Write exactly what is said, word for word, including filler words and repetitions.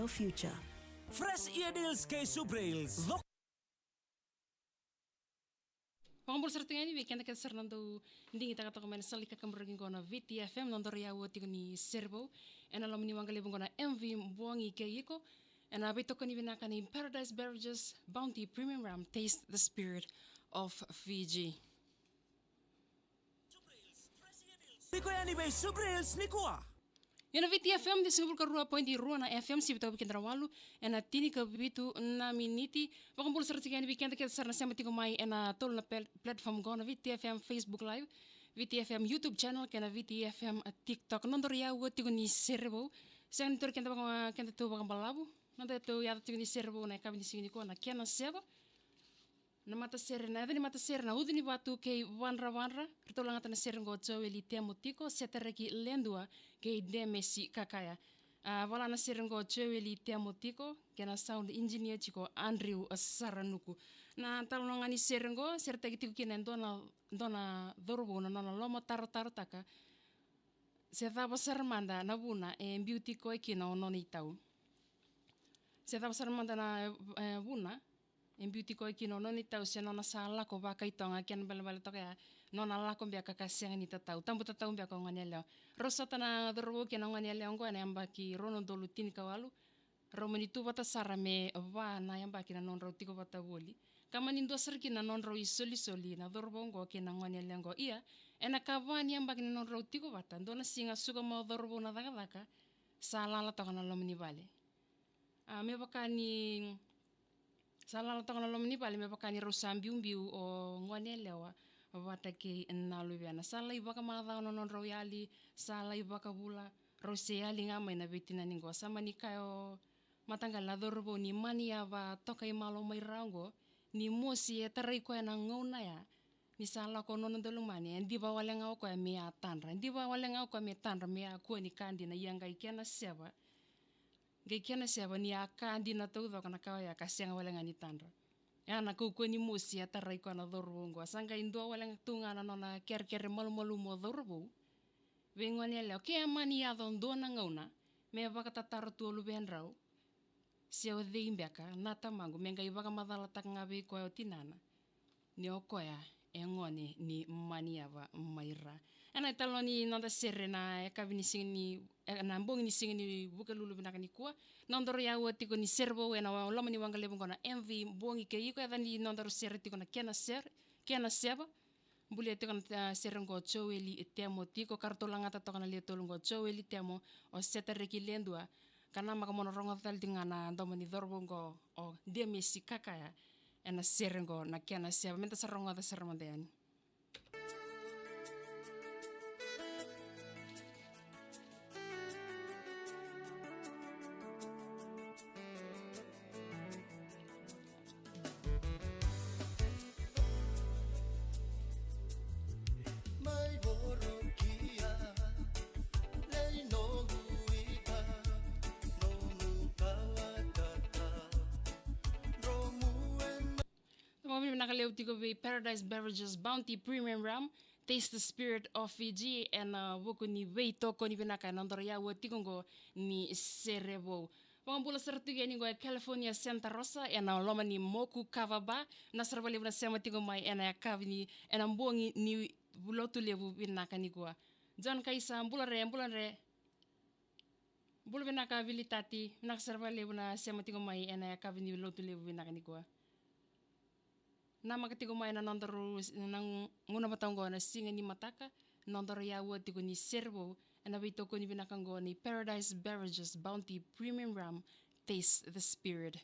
Future. Fresh ear deals kei Subrails. Vakabula sara tiko yani vei keda kece sara na dau digitaka toka mai na sala ni kakaburaki qo na V T F M, na nodaru yaua tiko ni Serevou, ena loma ni waqa levu qo na M V Bogi kei iko, ena veitokoni vinaka ni Paradise Beverages Bounty Premium Rum, Taste the Spirit of Fiji. Tiko yani vei Subrails nikua. Io na V T F M, ciwasagavulu ka rua poidi rua na F M, sivita vei keda na walu, ena tinikavitu na miniti. Vakabula sara tiko yani vei keda kece sara na sema tiko mai ena tolu na pel-, platform qo na V T F M Facebook Live, V T F M YouTube channel, kei na V T F M TikTok. Nodaru yaua tiko ni Serevou. Sega ni tauri keda vaka, keda tu vakabalavu. Nodatou yaca tiko ni Serevou na yakavi ni siga nikua na kena seva. Na matasere, na yaca ni matasere na Ucu ni Vatu kei Vadravadra. Ratou lagata na sere qo Joeli Temotiko, Setareki Ledua kei Demesi Kakaya. A, vala na sere qo Joeli Temotiko, kei na sound engineer tiko Andrew Saranuku. Na talanoa ga ni sere qo, seretaki tiko kina e dua na, dua na cauravou na nona lomatarotaka se cava sara mada na vuna e biuti koya kina o nona itau. Se cava sara mada na, e, vuna e biuti koya kina o nona itau se nona sa lako vakaitoga, kena ibalebale toka ya nona lako beka ka sega ni tatau, tabu tatau beka o gone yalewa. Rau sota na cauravou kei na gone yalewa oqo ena yabaki rua na udolu tinikawalu. Rau mani tu vata sara me va na yabaki na nodrau tiko vata voli, ka mani dua sara kina na nodrau isolisoli na cauravou oqo kei na gone yalewa oqo. Ia, ena ka va ni yabaki na nodrau tiko vata, dua na siga suka mai o cauravou na cakacaka, sa lala toka na loma ni vale. A, me vaka ni sa lala toka na loma ni vale, me vaka ni rau sa biubiu o gone yalewa vata kei na luvena. Sa lai vakamacawa na nodrau yali, sa lai vakavula, rau se yali ga mai na veitinani qo. Sa mani kaya o mataqali na cauravou ni mani yava toka i malo mai ra oqo, ni mosi e tarai koya na gauna ya, ni sa lako nona daulomani, e diva wale ga o koya me a tadra. E diva wale ga o koya me tadra, me a kua ni ka dina, ia qai kena seva. Qai kena seva ni a ka dina taucoko na ka oya ka sega wale ga ni tadra. Ya na kaukauwa ni mosi e tarai koya na cauravou oqo. Sa qai dua wale ga tu ga na nona kerekere malumalumu o cauravou vei gone yalewa. Ke a mani yaco dua na gauna me vakatataro tu o luvedrau se o cei beka na tamaqu, me qai vakamacalataka ga vei koya o tinana ni o koya e gone ni mani yava mai ra. Ena italanoa ni noda sere na yakavi ni siga ni, e, na bogi ni siga ni Vukelulu vinaka nikua, nodaru yaua tiko ni Serevou ena loma ni waqa levu qo na M V Bogi kei iko. Yaca ni nodaru sere tiko na kena sere, kena seva. Bulia tiko na, a, sere qo Joeli Temo tiko, ka ratou lagata toka na lewe tolu qo Joeli Temo, o Setareki Ledua. Ka namaka mo na rogoca tale tiko ga na domo ni cauravou qo o Demesi Kakaya ena sere qo na kena seva. Meda sa rogoca sara mada yani. Sa vakavinavinaka levu tiko vei Paradise Beverages Bounty Premium Rum, Taste the Spirit of Fiji, ena vuku ni veitokoni vinaka ena nodaru yaua tiko qo ni Serevou. Vakabula sara tu yani qo e California Santa Rosa, ena loma ni Moku Kava Bar. Vinaka sara vakalevu na sema tiko mai ena yakavi ni, ena bogi ni Lotulevu vinaka nikua. John Kaisa, bula re, bula re. Bula vinaka Vili Tati, vinaka sara vakalevu na sema tiko mai ena yakavi ni Lotulevu vinaka nikua. Namaka tiko mai na nodaru, na gauna vata oqo na siga ni mataka, nodaru yaua tiko ni Serevou, ena veitokoni vinaka oqo ni Paradise Beverages Bounty Premium Rum, Taste the Spirit